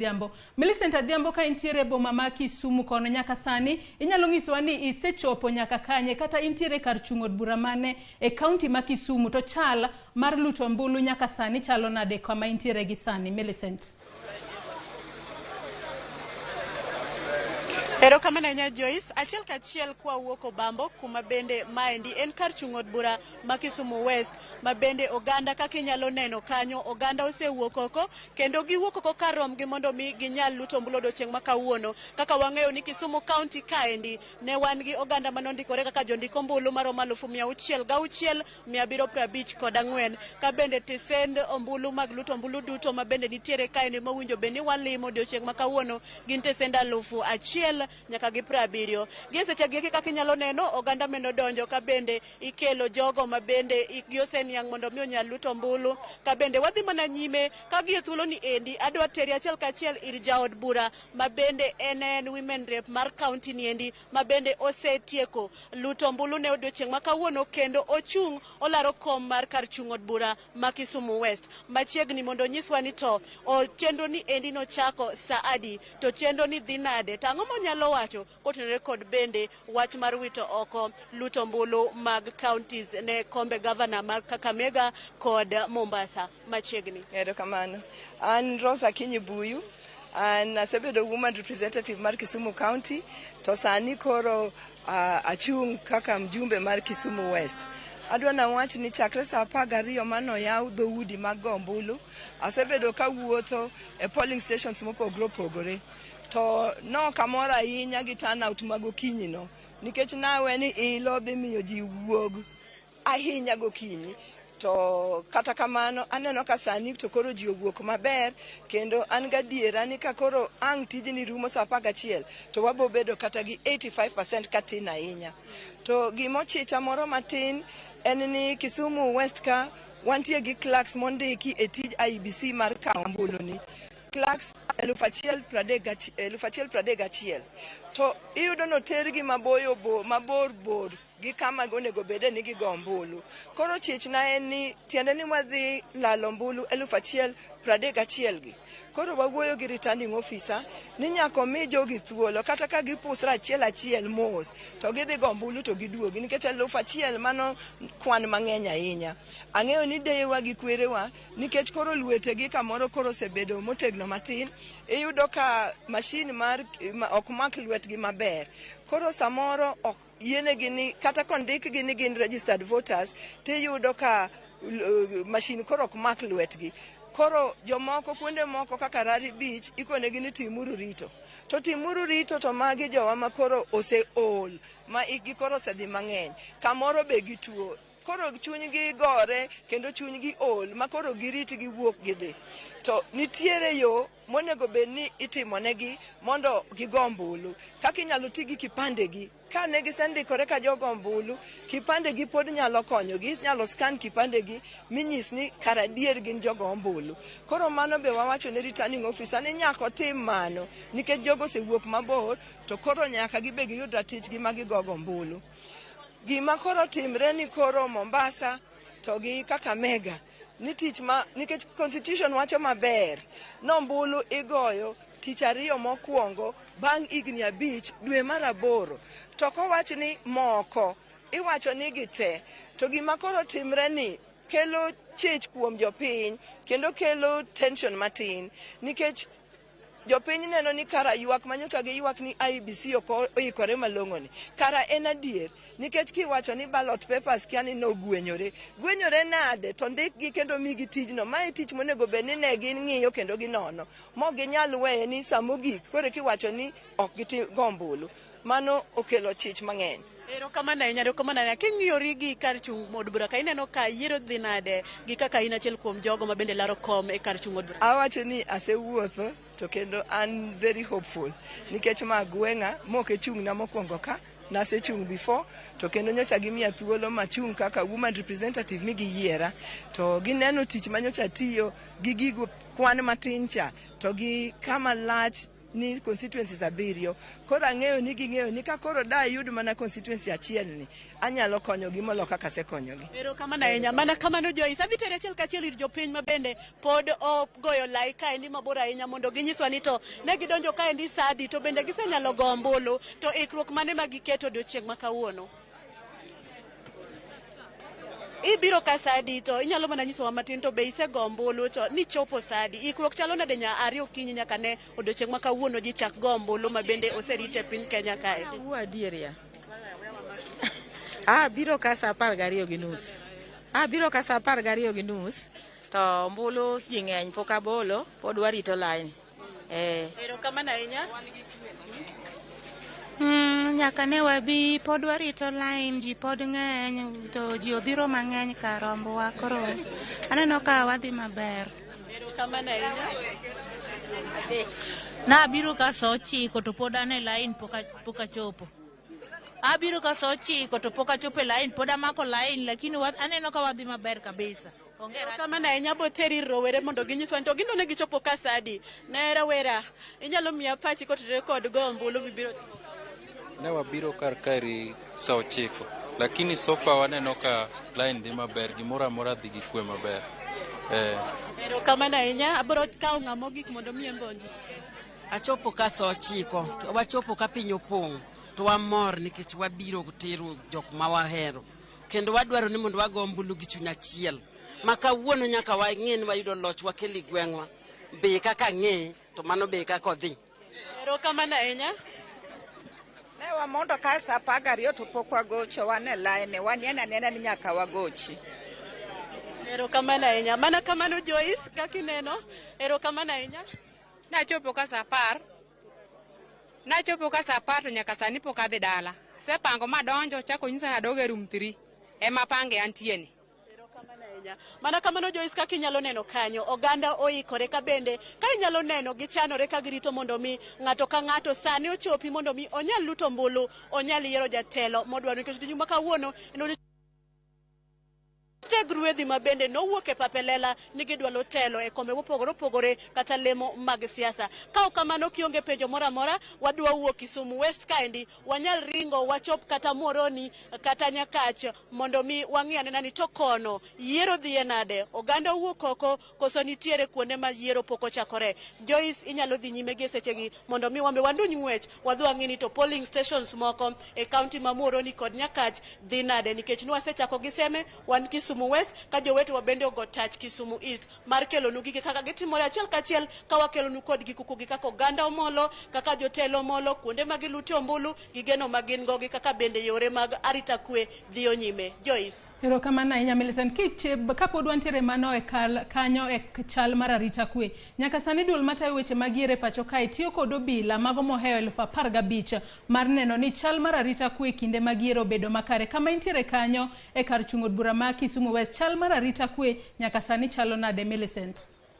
Adhiambo. Millicent Adhiambo ka intiere e boma ma Kisumu kono nyaka sani inyalo nyisowa ni isechopo nyaka kanye kata intiere kar chung' od bura mane e kaunti ma Kisumu to chal mar luto ombulu nyaka sani chalo nade kama intiere gi sani Millicent? Erokamano ahinya Joyce. Achiel kachiel kwawuok Obambo kuma bende maendi en kar chung' od bura ma Kisumu West ma bende oganda kaka inyalo neno kanyo oganda osewuok oko kendo giwuok oko kar romgi mondo mi ginyal luto ombulu odiochieng' ma kawuono. Kaka wang'eyo ni Kisumu County kaendi ne wan gi oganda mane ondikore kaka jondik ombulu maromo 6,754 ka bende tesend ombulu mag luto ombulu duto ma bende nitiere kaendi mowinjo bed ni walimo odiochieng' ma kawuono gin tesend 1,000 nyaka gi 70. Gie seche gi eki kaka inyalo neno oganda medo donjo ka bende ikelo jogo ma bende ikgi oseniang' mondo mi onyal luto ombulu ka bende wadhi mana nyime ka gie thuolo ni endi adwa teri achiel kachiel ir jaod bura ma bende en women rep mar county ni endi ma bende osetieko luto ombulu ne odiochieng' ma kawuono kendo ochung' olaro kom mar kar chung' od bura ma Kisumu West machiegni mondo onyiswa ni to chenro ni endi nochako sa adi to chenro ni dhi nade to ang'o monyalo wacho kotenore kod bende wach mar wito oko luto ombulu mag counties ne kombe gavana mar Kakamega kod Mombasa machiegni. Erokamano. An Rosa Akinyi Buyu. An asebedo woman representative mar Kisumu County to sani koro achung' kaka mjumbe mar Kisumu West. Adwa nawach ni chakre saa 12 manoyaw dhoudi mag go ombulu, asebedo kawuotho e polling stations mopogore opogore. To nok amor ahinya gi turnout mag okinyi no nikech nawe ni ilo dhi miyo ji wuog ahinya gokinyi to kata kamano aneno ka sani to koro ji owuok maber kendo an gadiera ni ka koro ang' tijni rumo saa 11 to wabo bedo kata gi 85% katin ahinya. To gimochicha moro matin en ni Kisumu West ka wantie gi clerks mondiki e tij IEBC mar kawo ombulu ni clerks 1,031 to iyudo notergi maboyo mabor bor gi kama onego bede ni gigo ombulu. Koro chichna en ni tiende ni wadhi lalo ombulu 1,031 gi. Koro wawuoyo gi returning officer ni nyaka omi jogi thuolo kata ka gipusre achiel achiel mos to gidhi go ombulu to giduogi nikech 1,000 mano kwan mang'eny ahinya. Ang'eyo ni deyewa gi kwerewa nikech koro lwetegi kamoro koro osebedo motegno matin, iyudo ka mashin mar ok mak lwetgi maber. Koro samoro ok yienegi ni kata kondikgi ni gin registered voters tiyudo ka mashin koro ok mak lwetgi. Koro jomoko kuonde moko kaka Rari Beach ikonegi ni timuru rito. To timuru rito to magi jowa ma koro oseol ma ikgi koro osedhi mang'eny. Kamoro be gituo. Koro chunygi gore kendo chunygi ol ma koro girit giwuok gidhi. To nitiere yo monego bed ni itimonegi mondo gigo ombulu. Kaka inyalo ti gi kipande gi. Ka ne gisendikore ka jogo ombulu, kipande gi pod nyalo konyogi. Inyalo scan kipande gi minyis ni kara adier gin jogo ombulu. Koro mano be wawacho ne returning officer ni nyaka otim mano nikech jogo osewuok mabor to koro nyaka gibe giyud ratichgi ma gigogo ombulu. Gima koro timre ni koro Mombasa to gi Kakamega ni tich ma nikech constitution wacho maber ni ombulu igoyo tich ariyo mokwongo bang' higni 5 dwe mar 8 to kowach ni moko iwacho ni gite to gima koro timre ni kelo chich kuom jopiny kendo kelo tension matin nikech jopiny neno ni kara ywak manyocha giywak ni IEBC ok oikore malong'o ni kara en adier nikech kiwacho ni ballot papers kia ni nogwenyore gwenyore nade to ndikgi kendo migi tijno mae tich monego bed ni ne gin ng'iyo kendo ginono mok ginyal weye ni samogik koro kiwacho ni ok giti go ombulu mano okelo chich mang'eny. Erokamano ahinya, erokamano ahinya. King'iyori gi kar chung' od bura ka ineno ka yiero dhi nade gi kaka in achiel kuom jogo ma bende laro kom e kar chung' od bura. Awacho ni asewuotho to kendo an very hopeful nikech ma gweng'a mok e chung'na mokwongo ka nasechung' before to kendo nyocha gimiya thuolo machung' kaka woman representative mi giyiera to gineno tich manyocha atiyo gi gigo kwan matin cha to gi kama lach. ni constituencies 7. Koro ang'eyo ni ging'eyo ni ka koro da ayud mana constituency achiel ni anyalo konyogi molo kaka asekonyogi. Erokamano ahinya. Mana kamano Joyce, adhi tere achiel kachiel ir jopiny ma bende pod ogoyo lai kaendi mabor ahinya mondo ginyiswa ni to ne gidonjo kaendi sa adi, to bende gisenyalo go ombulu, to ikruok mane ma giketo odiochieng' ma kawuono. Ibiro ka sa adi to inyalo mana nyisowa matin to be isego ombulu to nichopo sa adi? Ikruok chalo nade nya 2 okinyi nyaka ne odiochieng' ma kawuono ji chak go ombulu ma bende oserit e piny Kenya kae? Awuo adier ya. Abiro ka sa 12:30. Abiro ka sa 12:30 to ombulu ji ng'eny pok abolo, pod warito line. Erokamano ahinya. Nyaka ne wabi, pod warito line, ji pod ng'eny, to ji obiro mang'eny kar rombowa, koro aneno ka wadhi maber. Erokamano ahinya. Nabiro ka sa 9 to pod an e line pok achopo. Abiro ka sa 9 to pok achopo e line, pod amako line, lakini aneno ka wadhi maber kabisa. Erokamano ahinya, aboteri ir rowere mondo ginyiswa ni to gin to ne gichopo ka sa adi. Ne rawera, inyalo miya pachi kotenore kod go ombulu mibiro timo? Ne wabiro kar kaeri sa 9, lakini so far waneno ka line dhi maber, gimoro amora dhi gi kwe maber. Erokamano ahinya, abiro kawo ng'ama ogik mondo mi en be onyis. Achopo ka sa 9, wachopo ka piny opong', to wamor nikech wabiro tero jok ma wahero. Kendo wadwaro ni mondo wago ombulu gi chuny achiel. Ma kawuono nyaka wang'e ni wayudo loch wakelo e gweng'wa. Be kaka ang'e, to mano be kaka odhi. Erokamano ahinya. Ne wamondo ka sa 12 to pok wagocho, wan e line, waneno anena ni nyaka wagochi. Erokamano ahinya. Mana kamano Joyce, kaka ineno, erokamano ahinya. Nachopo ka sa 10. Nachopo ka sa 10 to nyaka sani pok adhi dala. Asepango madonjo, chako nyisa ni adog e room 3. Ema pange antie ni. Erokamano ahinya. Mana kamano Joyce, kaka inyalo neno kanyo, oganda oikore ka bende, ka inyalo neno gichanore ka girito mondo mi ng'ato ka ng'ato sani ochopi mondo mi onyal luto ombulu, onyal yiero jatelo modwaro, nikech odiochieng' ma kawuono en odiochieng' theg ruedhi ma bende nowuok e pap e lela ni gidwaro telo e kombe mopogore opogore kata lemo mag siasa. Ka ok kamano, kionge penjo moro amora, wadwa wuok Kisumu West kaendi, wanyal ringo wachop kata Muhoroni kata Nyakach mondo mi wang'i anena ni to kono yiero dhiye nade, oganda owuok oko koso nitiere kuonde ma yiero pok ochakore. Joyce, inyalo dhi nyime gi sechegi mondo mi wambe wanduny ng'wech, wadhi wang'i ni to polling stations moko e kaunti ma Muhoroni kod Nyakach dhi nade, nikech nwasechako gi Seme, wan Kisumu West, ka jowetewa bende ogo tach Kisumu East mar kelonu gige kaka gitimore achiel kachiel, ka wakelonu kodgi kukugi kaka oganda omolo, kaka jotelo omolo, kuonde ma gilute ombulu, gi geno ma gin go gi kaka bende yore mag arita kwe dhiyo nyime. Joyce. Erokamano ahinya Millicent. Kapod wantiere mano e kanyo e chal mar arita kwe, nyaka sani duol matayo weche mag yiero e pacho kae tiyo kod obila mago mohewo 15,000 mar neno ni chal mar arita kwe kinde mag yiero obedo makare. Kama intiere kanyo e kar chung' od bura ma Kisumu West, chal mar arita kwe nyaka sani chalo nade, Millicent?